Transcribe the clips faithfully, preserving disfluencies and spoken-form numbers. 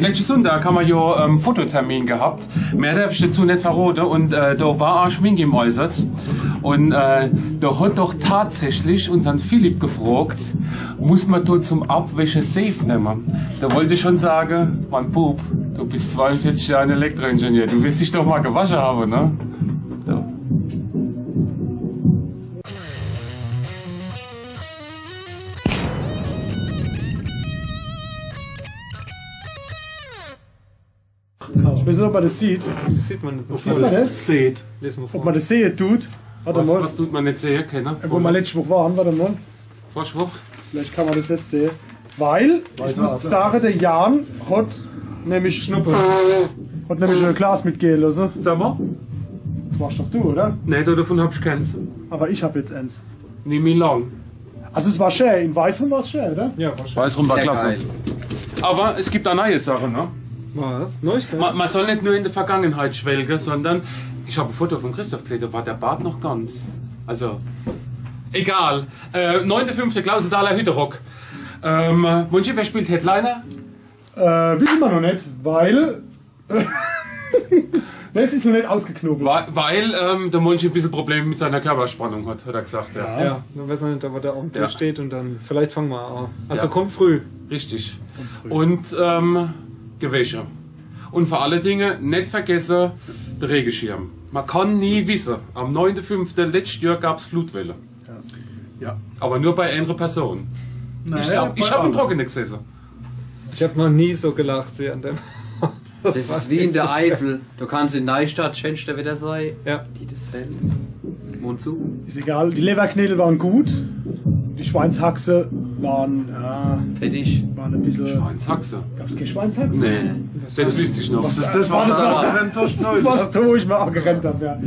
Letschte Sunndag hammer jo ähm, Fototermin gehabt. Mehr derf ich dezu net verrote. Un äh, do war aa Schmink im Eisatz. Un äh, do hot doch tatsächlich unsern Philipp gefrogt, muss mer do zum Abwäsche Seef nemme? Do wollt ich schon sage, mein Bub, du bist zweiundvierzig Jahre Elektroingenieur, du wirst dich doch mol gewasche hawwe, ne? So. Ich weiß net, ob mer des sieht. Des sieht mer net. Sieht mer des? Seht. Lies mol vor. Ob mer des sehe dut? Wart mol. Was dut mer net sehe kenne? Wo mer letscht Woch ware, wart mol. Vorschwoch? Vielleicht kann mer des jetzt sehe. Weil, ich muss sage, de Jan hot nämlich Schnuppe. Hot nämlich e Glas mitgehe losse. Sag mol. Des warsch doch du, oder? Nee, do, devun hab ich kens. Awwer ich hab jetzt ens. Nimm mi lang. Also es war schä, in Weißrum war's schä, oder? Ja, war schä. Weißrum war klasse. Awwer es gibt aa neie Sache, ne? Was? Neuigkeit? Ma, ma soll net nur in de Vergangenheit schwelge, sondern ich hab e Foto vum Christoph geseh, do war de Bart noch ganz. Also, egal. Äh, neunter fünfter, Klausendaler Hütterock. Ähm, Monchi, wer spielt Headliner? Äh, wisse mer noch net, weil Nee, es is noch net ausgeknobelt. Weil, weil ähm, de Monchi e bissel Probleme mit seiner Körperspannung hot, hot er gesagt. Ja. Ja, dann weiß er net, ob er do am Tisch steht un dann, vielleicht fange mer aa. Also kommt früh. Richtig. Un ähm, gewäsche. Un vor alle Dinge net vergesse, de Regeschirm. Ma kann nie wisse. Am neunter fünfter letscht Johr gab's Flutwelle. Ja. Awwer nur bei enere Person. Ich hab, ich hab im Trockene gesesse. Ich hab noch nie so gelacht wie an dem. Des is wie in de Eifel. Du kannsch in Neistadt schänschte Wetter sei. Ja. Dietesfeld. Monsun. Is egal. Die Lewwerknedel ware gut. Die Schweinshaxe ware, ja, fettig. Ware e bissel. Schweinshaxe? Gab's kee Schweinshaxe? Nee, des wüsst ich noch. Des is des, was du do gerennt hosch? Des war doch do, wo ich mol aa gerennt hab, ja.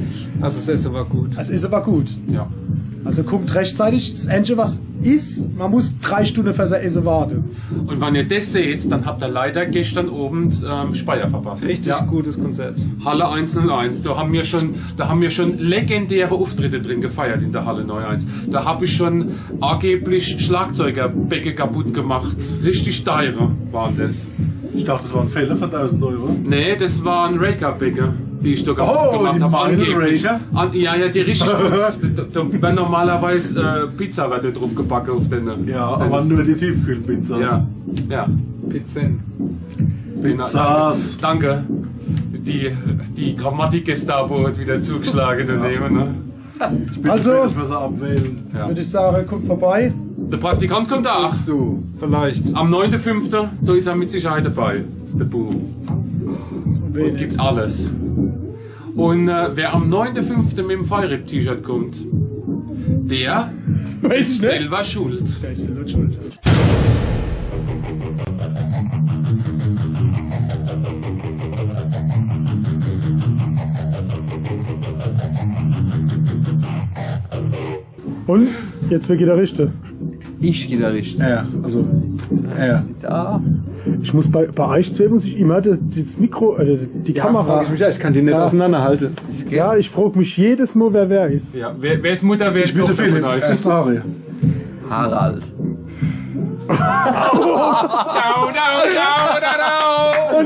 Also des Esse war gut. Des Esse war gut. Ja. Also kummt rechtzeitig. Des Einzige, was is, ma muss drei Stunne fer sei Esse warte. Un wann ihr des seht, dann habt ihr leider geschtern Owend ähm, Speyer verpasst. Richtig gutes Konzert. Halle eins null eins, do hammer schon, do hammer schon legendäre Ufftritte drin gefeiert in de Halle null eins. Do hab ich schon angeblich Schlagzeugerbecke kaputt gemacht. Richtig deiere ware des. Ich dacht, des ware Fehler vun dausend Euro. Nee, des ware Raker-Becke, die ich do kaputt gemacht hab. Oh, die Meinl Raker? An, ja, ja, die richtig. Do, do wern normalerweis äh, Pizza werd do druff gebacke uff denne. Ja, awwer nur die Tiefkühlpizzas. Ja, ja. Pizzen. Genau. Pizzas. Danke. Die, die Grammatik-Gestapo hot widder zugeschlage danebe, ne? Also, des Messer abwähle. Ja. Würd ich sage, kommt vorbei. De Praktikant kummt aa. Du. Vielleicht. Am neunter fünfter, do is er mit Sicherheit debei, de Bu. Un gibt alles. Un äh, wer am neunter fünfter mit em Feuerripp-T-Shirt kummt, der is selwer schuld. Der is selwer schuld. Un jetzt wer Gitarrist. Ich Gitarrist. Ja, also, ja. Ja. Ich muss bei, bei eich zwee muss ich immer das, das Mikro, äh, die Kamera. Frag ich mich, ich kann die net auseinanderhalte. Ja, ich frag mich jedes Mol, wer wer is. Ja, wer, wer is Mutter, wer is Tochter vun eich? Erst Harry. Harald. Dau, dau, dau, dau, dau.